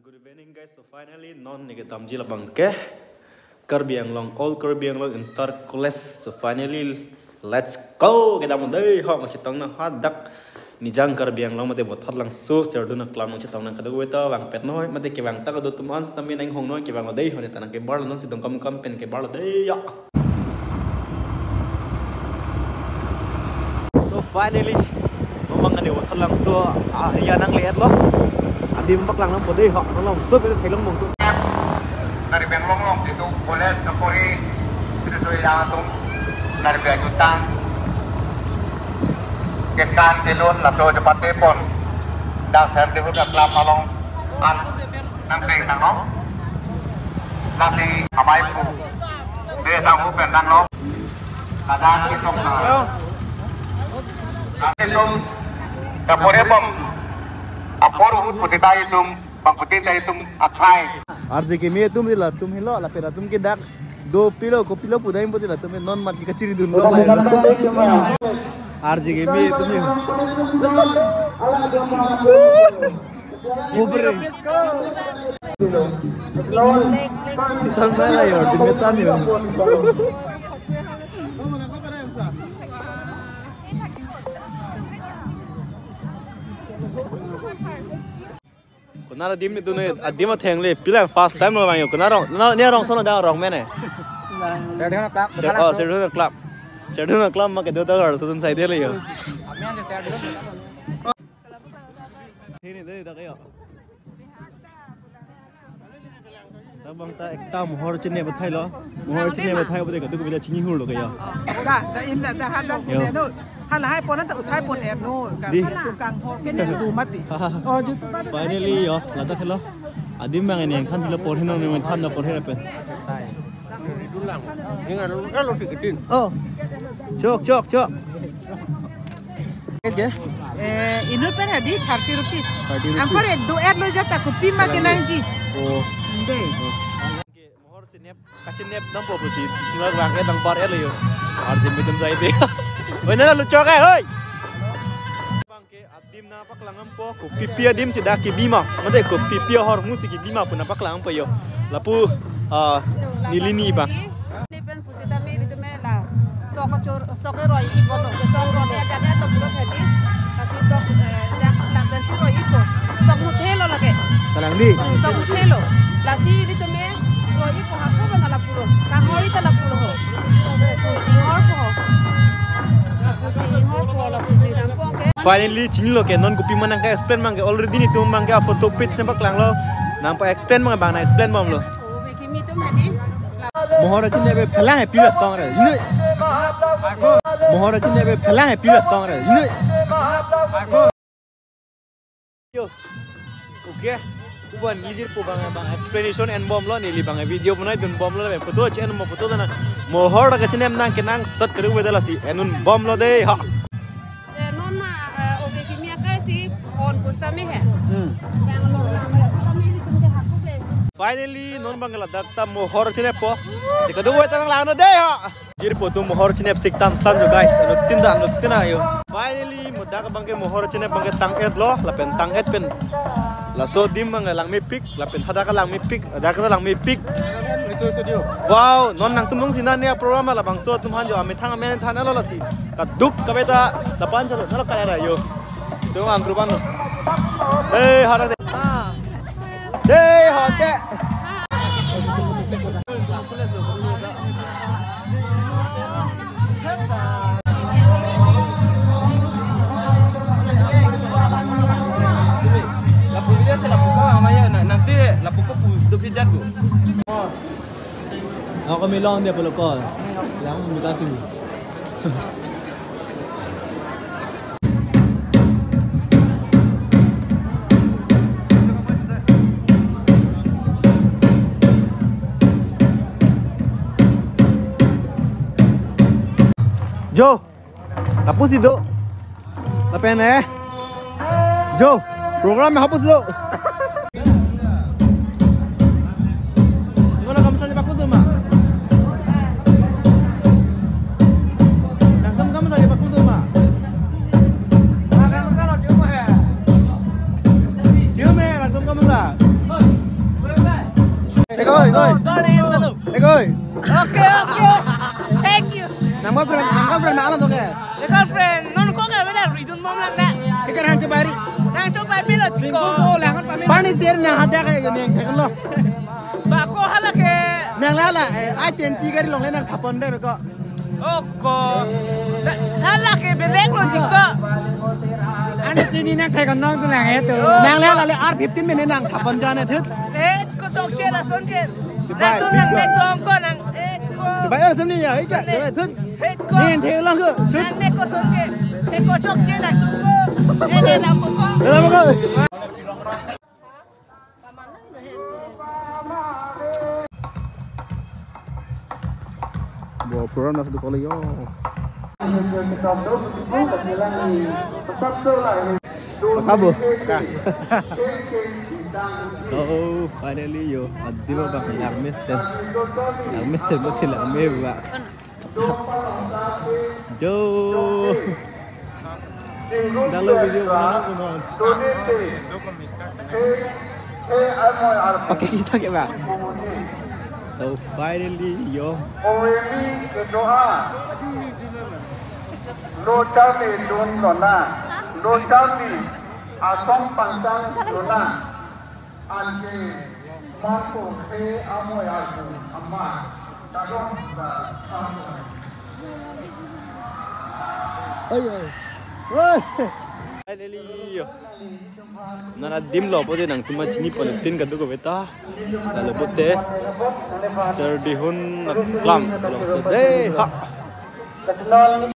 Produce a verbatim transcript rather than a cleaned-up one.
Good evening, guys. So finally, non neke damji labang ke Karbi Anglong, All Karbi Anglong Inter College. So finally, let's go. Kedam dei ho, nangchetong nang hadak Nijang Karbi Anglong mate Bothot Langso Serduna Club nangchetong nang, kadokave ta vangpet noi mate kevang ta kado atum an sitame nanghong noi, kevang lo dei ho, ne ta nangkebar lo, non si Dongkamukam pen kebar lo dei ya. So finally, non bang ke ne Bothot Langso area nangle-etlo. Adim paklang nangpo dei ho, non Langso pen theklong bong tu. Karbi Anglong along itum college kapori, itum so ya atum, Karbi ajutang kekan telun laso chepate pon. Dak Serduna Club along an nangpeng nang no. Lasi amai pu. Dia sang pu pen nang no. Kadang itum na. Kadang itum kapore bom. Apor ahut putita itum, bang putita itum akhai. R J K me atum di latum helo, lapen atum ke dak dopilo, kopilo pu dam pu di latum non mat ke kachiridun lo. R J K me atum yo. Obre. Tan ba la yo, di metan yo. Konat adim ne dun ne, adim atheng le, pila first time lo bang yo. Konat arong, ne arong ason lo, dak arong mene. Serduna Club. Ser-, oh, Serduna Club. Serduna Club ma kedo ta arso atum sai de le yo. Hini dei dak yo. Dak bang ta ekta mohor chinine pathai lo. Mohor chinine pathai pu de kado kave ta chini hur lo ke yo. Da, da in da, da hadak. Yo. Hala hai pon ta uthai pon er no. Di. Kan tu kanghor ke ne do mati. Oh, jutu ba. Finally yo, ladak helo. Adim bang ne than lo, porhi non ne than lo, porhi pen. Oh. Chok, chok, chok. Oke. Eh, inut pen hadi thirty rupees. Thirty rupees. Angkor e do-etlo jata kopi ma kenangji. Oh. Inde. Mohor chinine, kachinine dampo pusi, nang bang ke dang bar-etlo yo. R J K me atum sai de. Oi, nana luchok ai, hoi. Bang ke adim nangpaklang dampo, kopipi adim si dak kebi ma, mate kopipi ahormu si kebi ma pu nangpaklang dampo yo. Lapu, ah, neli ni bang. Ne pen pusitame ilitum la sok kachor, sok keroi-ipo lo, sok rode ajadet lo pulo hedi. Lasi sok, eh, dak lapen si roi-ipo. Sok muthe lo lake. Kalang di. Sok muthe lo. Lasi ilitum roi-ipo hapu bang la pulo. Kanghori ta la pulo ho. Pusi hor po ho. Pusi hor po lo, pusi dampo ke. Finally, chinilo ke, non kopi ma nangke-explain bang ke, already netum bang ke photo pitch nangpaklanglo. Nangpa-explain bang, bang nang-explain bomlo. Ove kimi atum hadi. Mohor chinine ave phelang he pila tong re. Ini. Mohor chinine ave phelang he pila tong re. Ini. Yo. Oke. Kuban neli jirpo bang, bang explanation en bomlo, neli bang video bonai dun bomlo, photo che-en mo, photo dana. Mohor ta kachinem nang kenangsot kado-kave ta lasi en un bomlo dei ha. Eh, non ma, eh, ove kimi akai si on pusitame he. Hmm. Bangalore na, ma sitame ilitum ke haku ke. Finally, non bang ladak ta mohor chinepo. Jika dua tanang lang no dei ha. Jirpo atum mohor chinep sik tan tan jo guys. Anuttin ta, anuttin ayo. Finally, mo dak bang ke mohor chinep bang ke tang-etlo, lapen tang-et pen. Laso adim bang ke langmepik, lapen hadak langmepik, hadak langmepik. Wow, non nangtum longsi nani a-program labangso atum aphan jo amethang amen thanlo lasi. Kaduk kave ta lapu-an chalo, nalo kare ra yo. Tum angkru ban lo. Eh, hadak de. Dei, hote. Lapu dia sih, lapu ko, ama ya, na-, nanti lapu ko pu-, duk hijat ko. Ako milong dia polo ko. Lang mula tu. Jo, hapu si do. Lapen eh. Jo, program hapu si do. Mana kamu saja paku tu ma? Nangtum kamu saja paku tu ma? Cium eh, nangtum kamu sa. Oi, oi. Sorry, hello. Ekoi. Okay, okay. Thank you. Nang girlfriend, nang girlfriend ma alam toke? Girlfriend, non ko ke bela reason mom lang na. Ikan han chepai. Nang chepai pilo. Singko ko lang kan pamit. Pani sir na hadak ke neng thek lo. Ba ko hala ke. Nang lala, eh, ai tenti gari longle nang thapon de ko. Oko. Na, hala ke belek lo jiko. Ani sini nang thek nong tu lang itu. Nang lala le R fifteen mene nang thapon jane thut. Eh, ko sok che la son ke. Nang tu nang mek dong ko nang. Eh, ko. Coba ya sini ya, ika. Sini. Coba thut. Eh, ko. Ni thek lang ko. Nang mek ko son ke. Eh, ko sok che nang tu ko. Eh, eh, ram ko. Ram ko. Bo pura nas du kali yo. Apa kabar? So finally yo, adim abang yang mesen, yang mesen betul lah meba. Jo. Dalo video mana kuno. Pakai kita ke ba? So finally yo. Lo charli dun lona. Lo charli asong pangtang lona. Anke mantu he amoy aku ama tadong ba amoy. Oi, oi. Oi. Finally yo. Nana adim lo pute nangtum chini pon tin kadu ko beta. Lalu pute. Sir Dihun nang klam lo pute. Dei ha.